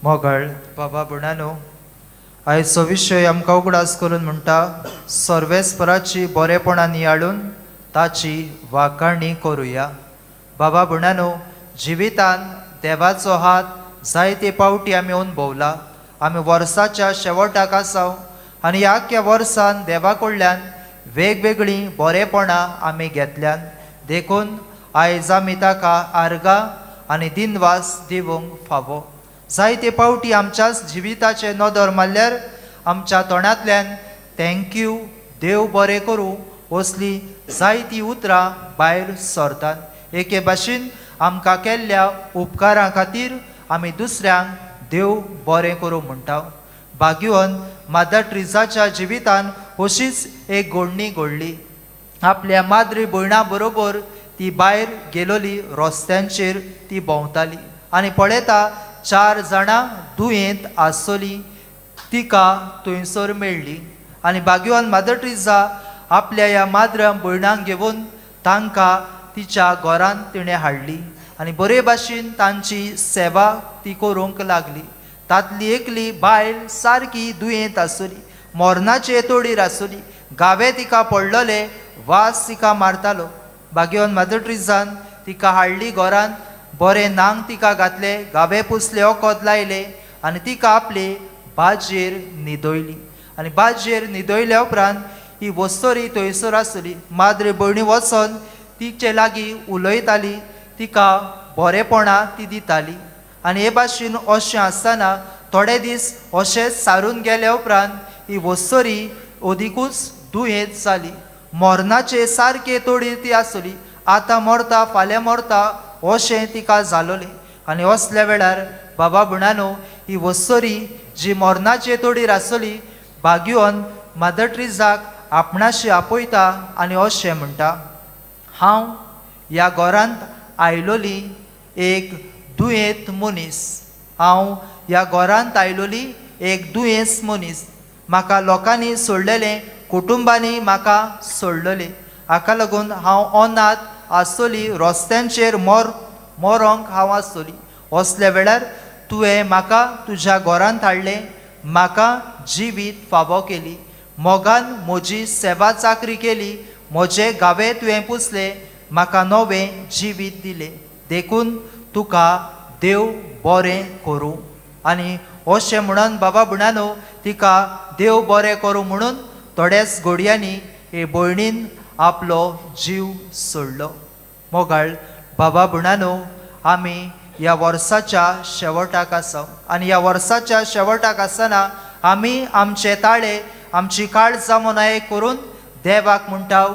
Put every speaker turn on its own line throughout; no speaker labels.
मोगाळ बाबा भयणांनो, आयचो विशय आमकां उगडास करून म्हणटा, सर्वेस्पराची बरेपणां नियाळून ताची वाखाणी करुया. बाबा भयणांनो, जिवितान देवाचो हात जायते पावटी आमी अनुभवला. आमी वर्साच्या शेवटाक आसा आनी ह्या आख्ख्या वर्सान देवा कडल्यान वेगवेगळीं बरेपणां आमी घेतल्यान. देखून आयज आमी ताका आर्गां आनी दिनवास दिवंक फावो. जायते पावटी आमच्याच जिविताचे नदर मारल्यार आमच्या तोंडांतल्यान thank you, देव बरें करूं असली जायतीं उतरां भायर सरतात. एके भाशेन आमकां केल्ल्या उपकारां खातीर आमी दुसऱ्यांक देव बरें करूं म्हणटा. भाग्यवन मादर ट्रिजाच्या जिवितान अशीच एक घडणी घडली. आपल्या माद्री भयणां बरोबर ती भायर गेलोली, रस्त्यांचेर ती भोंवताली आनी पळयता चार जाणां दुयेंत आसतली तिका थंयसर मेळ्ळी. आनी भाग्यवान मादर ट्रिजा आपल्या ह्या माद्र भयणांक घेवन तांकां तिच्या घरांत तिणें हाडली आनी बरे भाशेन तांची सेवा ती करूंक लागली. तांतली एकली बायल सारकी दुयेंत आसली, मरणाचे तोडीर आसली, गावे तिका पडलेले, वास तिका मारतालो. भाग्यवान मादर ट्रिजान तिका हाडली घरांत, बरें नांग तिका घातले, गावे पुसले, वखद लायले आनी तिका आपले बाजयेर न्हिदयली. आनी बाजयेर न्हिदयल्या उपरांत ही वस्तोरी थंयसर आसली. माद्रे भयणी वचोन तिचे लागीं उलयताली, तिका बरेपणां ती दिताली. आनी हे भाशेन अशें आसतना थोडे दीस अशेंच सारून गेल्या उपरांत ही वस्तोरी अदिकूच दुयेंत जाली. मरणाचे सारके तोडीर ती आसली. आतां मरता, फाल्यां मरता अशें तिका जालोलें. आनी असल्या वेळार बाबा भयणांनो, ही वस्तोरी जी मरणाचे तोडीर आसली, भाग्यवन मादर ट्रिजाक आपणाशी आपयता आनी अशें म्हणटा, हांव ह्या घरांत आयलोली एक दुयेंत मनीस, हांव ह्या घरांत आयलोली एक दुयेंस मनीस. म्हाका लोकांनी सोडलेलें, कुटुंबांनी म्हाका सोडलेलें, हाका लागून हांव अनाथ आसतली, रस्त्यांचेर मरोंक हांव आसतली. असल्या वेळार तुवें म्हाका तुज्या घरांत हाडलें, म्हाका जिवीत फावो केली, मोगान म्हजी सेवा चाकरी केली, म्हजे गावे तुवें पुसले, म्हाका नवें जिवीत दिलें, देखून तुका देव बरें करूं. आनी अशें म्हणून बाबा भयणांनो, तिका देव बरें करूं म्हणून थोड्याच घडयांनी हे भयणीन आपलो जीव सोडलो. मोगाळ बाबा भयणांनो, आमी ह्या वर्साच्या शेवटाक आसा आनी ह्या वर्साच्या शेवटाक आसतना आमी आमचे ताळे, आमची काळजां मनाय करून देवाक म्हणटा,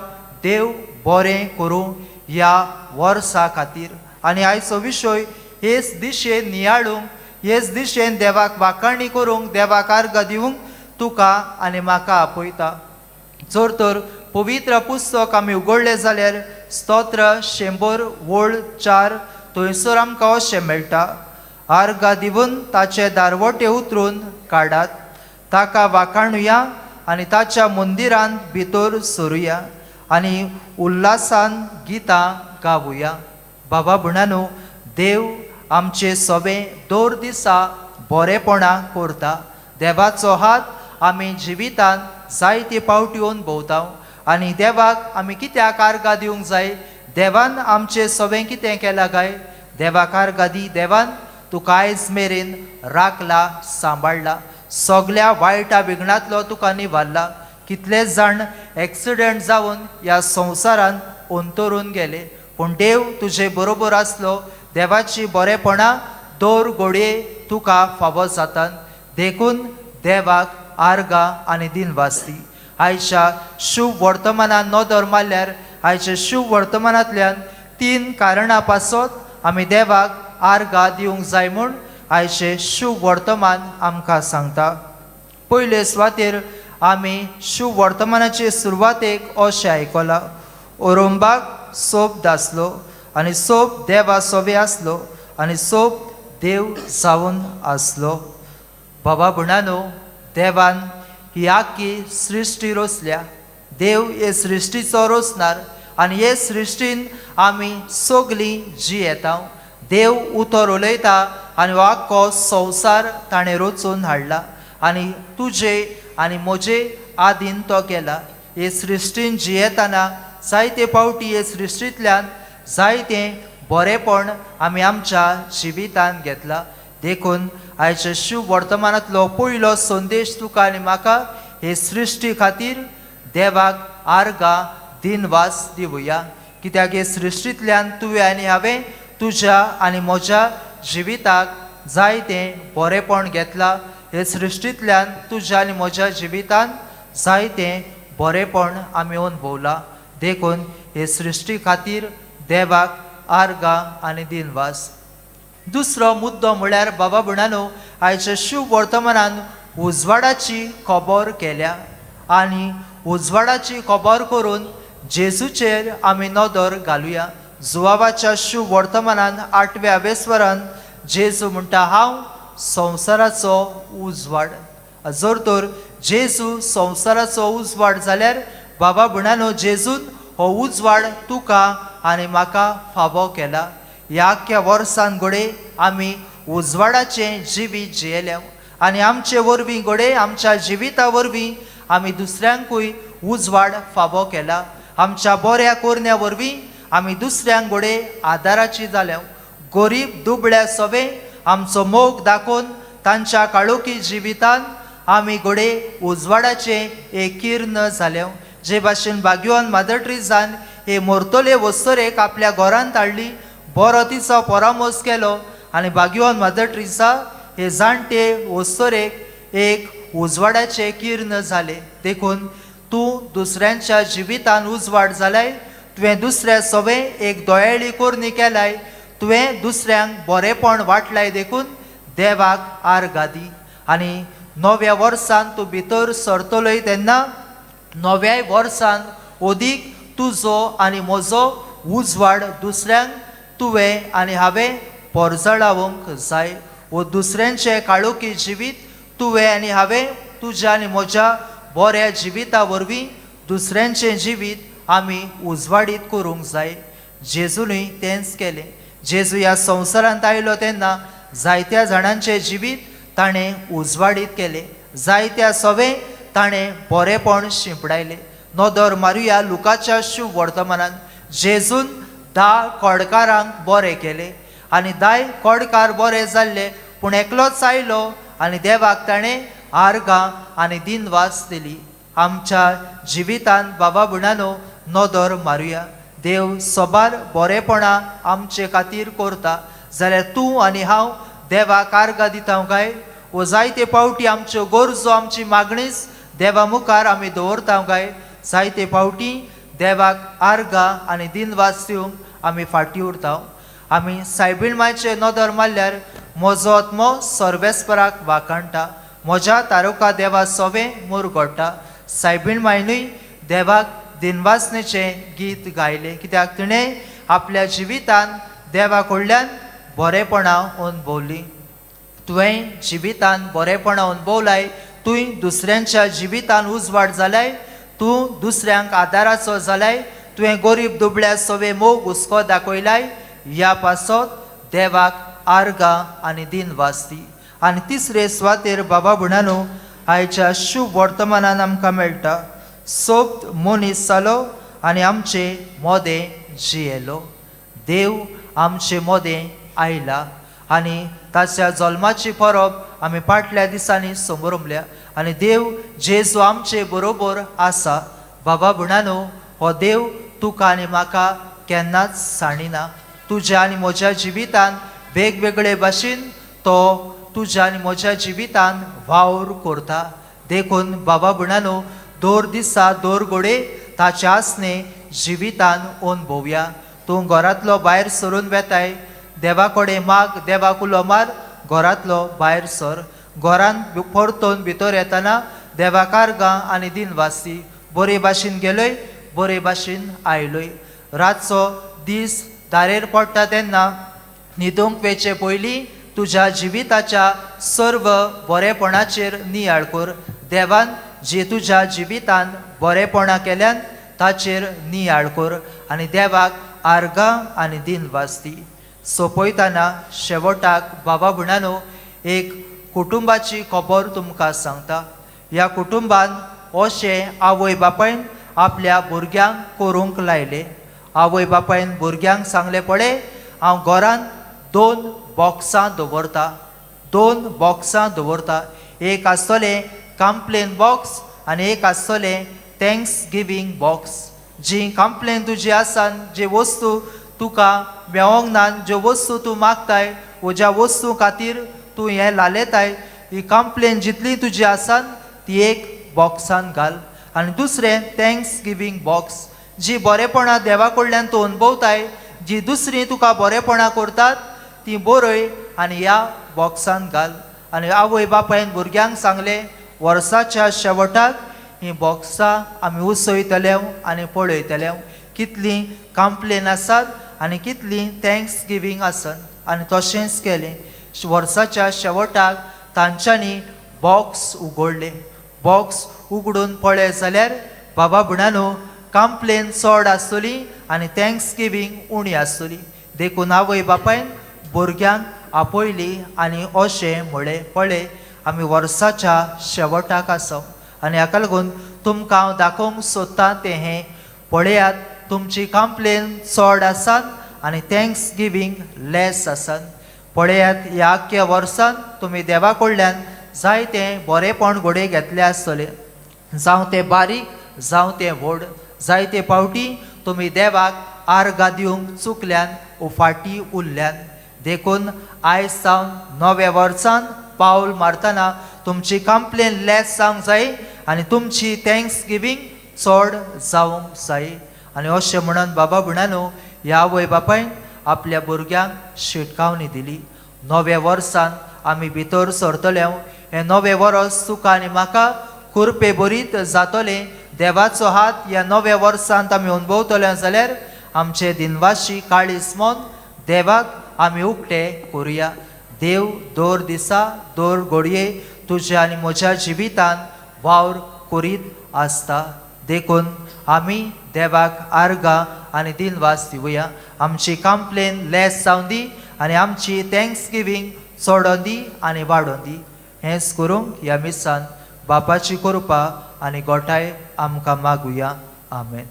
देव बरें करूं ह्या वर्सा खातीर. आनी आयचो विशय हेच दिशेन नियाळूंक, हेच दिशेन देवाक वाखाणी करूंक, देवाक आर्गां दिवंक तुका आनी म्हाका आपयता. जर तर पवित्र पुस्तक आमी उगडलें जाल्यार स्तोत्र 100 वळ 4 थंयसर आमकां अशें मेळटा, आर्गां दिवन ताचे दारवटे उतरून काडात, ताका वाखाणुया आनी ताच्या मंदिरांत भितर सरुया आनी उल्हासान गितां गावुया. बाबा भयणांनो, देव आमचे सवे दर दिसा बरेपणां करता. देवाचो हात आमी जिवितांत जायते पावटी अनुभवता. आनी देवाक आमी कित्याक आर्गां दिवंक जाय? देवान आमचे सवें कितें केलां काय? देवाक आर्गां दी. देवान तुका आयज मेरेन राखला, सांबाळ्ळा, सगल्या वायटा विघ्नांतलो तुका निवारला. कितले जाण एक्सिडंट जावन ह्या संवसारांत अंतरून गेले, पूण देव तुजे बरोबर आसलो. देवाची बरेपणां दर घडये तुका फावो जातात. देखून देवाक आर्गां आनी दिनवास दी. आयच्या शुभ वर्तमानान नदर मारल्यार आयच्या शुभ वर्तमानांतल्यान 3 कारणां पासत आमी देवाक आर्गां दिवंक जाय म्हूण आयचें शुभ वर्तमान आमकां सांगता. पयले सुवातेर आमी शुभ वर्तमानाचे सुरवातेक अशें आयकलां, ओरोंबाक सोब आसलो आनी सोब देवा सोबे आसलो आनी सोब देव जावन आसलो. बाबा भयणांनो, देवान ही आख्खी सृश्टी रचल्या. देव हे सृश्टीचो रचणार आनी हे सृश्टीन आमी सगलीं जियेता. देव उतर उलयता आनी हो आख्खो संवसार ताणें रचून हाडला आनी तुजे आनी म्हजे आदीन तो केला. हे सृश्टीन जियेतना जायते फावटी हे सृश्टींतल्यान जायतें बरेंपण आमी आमच्या जिवितान घेतला. देखून आयच्या शिव वर्तमानांतलो पयलो संदेश तुका आनी म्हाका हे सृश्टी खातीर देवाक आर्गां दिनवास दिवया. कित्याक हे सृश्टींतल्यान तुवें आनी हांवें तुज्या आनी म्हज्या जिविताक जायतें बरेंपण घेतलां. हे सृश्टींतल्यान तुज्या आनी म्हज्या जिवितान जायतें बरेंपण आमी अनुभवलां. देखून हे सृश्टी खातीर देवाक आर्गां आनी दिनवास. दुसरो मुद्दो म्हळ्यार बाबा भयणानो, आयच्या शिव वर्तमानान उजवाडाची खबर केल्या आनी उजवाडाची खबर करून जेजूचेर आमी नदर घालुया. जुवावाच्या शिव वर्तमानान 8व्या वेस्वरान जेजू म्हणटा, हांव संवसाराचो उजवाड. जर तर जेजू संवसाराचो उजवाड जाल्यार बाबा भयणानो, जेजून हो उजवाड तुका आनी म्हाका फावो केला. ह्या आख्ख्या वर्सान घडये आमी उजवाडाचें जिवीत जियेल्या आनी आमचे वरवीं घडये आमच्या जिविता वरवीं आमी दुसऱ्यांकूय उजवाड फावो केला. आमच्या बऱ्या करण्या वरवीं आमी दुसऱ्यांक घडये आदाराची जाल्या. गरीब दुबळ्या सवे आमचो मोग दाखोवन तांच्या काळोखी जिवितान आमी घडये उजवाडाचें एक किर्ण जाल्या. जे भाशेन भाग्यवान मादर ट्रिजान हे मोरतोले वस्तरेक आपल्या घरांत हाडली, बरो तिचो परामर्श केलो आनी भाग्यवान मादर ट्रिजा हे जाणटे वस्तरेक एक उजवाडाचें किर्ण जालें. देखून तूं दुसऱ्यांच्या जिवितान उजवाड जालाय, तुवें दुसऱ्या सवें एक दोयाळी करणी केलाय, तुवें दुसऱ्यांक बरेंपण वाटलाय. देखून देवाक आर्गां दी. आनी नव्या वर्सान तूं भितर सरतलोय तेन्ना नव्याय वर्सान अदीक तुजो आनी म्हजो उजवाड दुसऱ्यांक तुवें आनी हांवें परजळावंक जाय. वो दुसऱ्यांचें काळोखी जिवीत तुवें आनी हांवें तुज्या आनी म्हज्या बऱ्या जिविता वरवीं दुसऱ्यांचें जिवीत आमी उजवाडीत करूंक जाय. जेजूनय तेंच केलें. जेजू ह्या संवसारांत आयलो तेन्ना जायत्या जाणांचें जिवीत ताणें उजवाडीत केलें, जायत्या सवें ताणें बरेंपण शिंपडायलें. नदर मारुया लुकाच्या शुभ वर्तमानान. जेजून 10 कोडकारांक बरें केलें आनी 10 कोडकार बरे जाल्ले, पूण एकलोच आयलो आनी देवाक ताणें आर्गां आनी दिनवास दिली. आमच्या जिवितान बाबा भयणानो नदर मारुया. देव सबार बरेंपणां आमचे खातीर करता जाल्यार तूं आनी हांव देवाक आर्गां दिता काय? वो जायते फावटी आमच्यो गरजो आमची मागणीच देवा मुखार आमी दवरता काय? जायते फावटी देवाक आर्गां आनी दिनवास दिवंक आमी फाटीं उरता. आमी सायबीण मायचे नदर मारल्यार म्हजो आत्मो सर्वेस्पराक वाखाणटा, म्हज्या तारुका देवा सवें मुरगोडटा. सायबीण मायनूय देवाक दिनवासनेचें गीत गायलें, कित्याक तिणें आपल्या जिवितान देवा कडल्यान बरेंपणां अनुभवलीं. तुवें जिवितान बरेंपणां अनुभवलाय, तूं दुसऱ्यांच्या जिवितान उजवाड जालाय, तूं दुसऱ्यांक आदाराचो जालाय, तुवें गरीब दुबळ्या सवे मोग हुस्को दाखयलाय. ह्या पासत देवाक आर्गां आनी दिनवास दी. आनी तिसरे सुवातेर बाबा भयणानो, आयच्या शुभ वर्तमानान आमकां मेळटा, सोबत मनीस जालो आनी आमचे मोदें जियेलो. देव आमचे मोदें आयला आनी ताच्या जल्माची परब आमी फाटल्या दिसांनी समरमल्या आनी देव जेजू आमचे बरोबर आसा. बाबा भयणानो, हो देव तुका आनी म्हाका केन्नाच सांडिना. तुज्या आनी म्हज्या जिवितान वेगवेगळे भाशेन तो तुज्या आनी म्हज्या जिवितान वावर करता. देखून बाबा भयणानो, दर दिसा दर घडये ताचे आसणे जिवितान अनुभवया. तूं घरांतलो भायर सरून वेताय, देवा कडेन माग, देवाक उलो मार, घरांतलो भायर सर. घरांत परतून भितर येतना देवाक आर्गां आनी दिनवासी. बरे भाशेन गेलोय, बरे भाशेन आयलोय. रातचो दीस दारेर पडटा तेन्ना न्हिदूंक वेचे पयलीं तुज्या जिविताच्या सर्व बरेपणाचेर नियाळ कर. देवान जे तुज्या जिवितान बरेपणां केल्यान ताचेर नियाळ कर आनी देवाक आर्गां आनी दिनवास दी. सोंपयतना शेवटाक बाबा भयणानो एक कुटुंबाची खबर तुमकां सांगता. ह्या कुटुंबान अशें आवय बापायन आपल्या भुरग्यांक करूंक लायलें. आवय बापायन भुरग्यांक सांगलें, पळय हांव घरांत 2 बॉक्सां दवरता, 2 बॉक्सां दवरता, एक आसतलें कंप्लेन बॉक्स आनी एक आसतलें thanks giving box. जी कंप्लेन तुजी आसा, जी वस्तू तुका मेवोंक ना, ज्यो वस्तू तूं मागताय वो ज्या वस्तू खातीर तूं हें लालेताय, ही कंप्लेन जितली तुजी आसा ती एक बॉक्सान घाल. आनी दुसरें thanks giving box, जी बरेपणां देवा कडल्यान तूं अणभवताय, जी दुसरी तुका बरेपणां करतात ती बरय आनी ह्या बॉक्सान घाल. आनी आवय बापायन भुरग्यांक सांगलें, वर्साच्या शेवटाक हीं बॉक्सां आमी उसयतले आनी पळयतले कितलीं कंप्लेन आसात आनी कितलीं thanks giving आसत. आनी तशेंच केलें. वर्साच्या शेवटाक तांच्यांनी बॉक्स उगडलें. बॉक्स उगडून पळय जाल्यार बाबा भयणानो कंप्लेन चड आसतली आनी thanks giving उणी आसतली. देखून आवय बापायन भुरग्यांक आपयली आनी अशें म्हळें, पळय आमी वर्साच्या शेवटाक आसा आनी हाका लागून तुमकां हांव दाखोवंक सोदता तें हें, पळयात तुमची कंप्लेन चड आसात आनी thanks giving less आसात. पळयात ह्या आख्ख्या वर्सान तुमी देवा कडल्यान जायतें बरेंपण घडये घेतलें आसतलें, जावं तें बारीक जावं तें व्हड. जायते फावटी तुमी देवाक आर्गां दिवंक चुकल्यान वो फाटीं उरल्यान. देखून आयज सावन नव्या वर्सान पावल मारतना तुमची कंप्लेन लेस जावंक जाय आनी तुमची thanks giving चड जावंक जाय. आनी अशें म्हणून बाबा भयणानो ह्या आवय बापायन आपल्या भुरग्यांक शिटकावणी दिली. नव्या वर्सान आमी भितर सरतले, हें नवें वर्स तुका आनी म्हाका कुरपे बरीत जातलें. देवाचो हात ह्या नव्या वर्सांत आमी अणभवतले जाल्यार आमचे दिनवाशी काळीज मन देवाक आमी उक्ते करुया. देव दर दिसा दर घडये तुज्या आनी म्हज्या जिवितान वावर करीत आसता. देखून आमी देवाक आर्गां आनी दिनवास दिवया. आमची कंप्लेन लेस जावं दी आनी आमची thanks giving चडोन दी आनी वाडोन दी. हेंच करूंक ह्या मिसान बापाची कृपा आनी गोठाय आमकां मागुया. आमेन.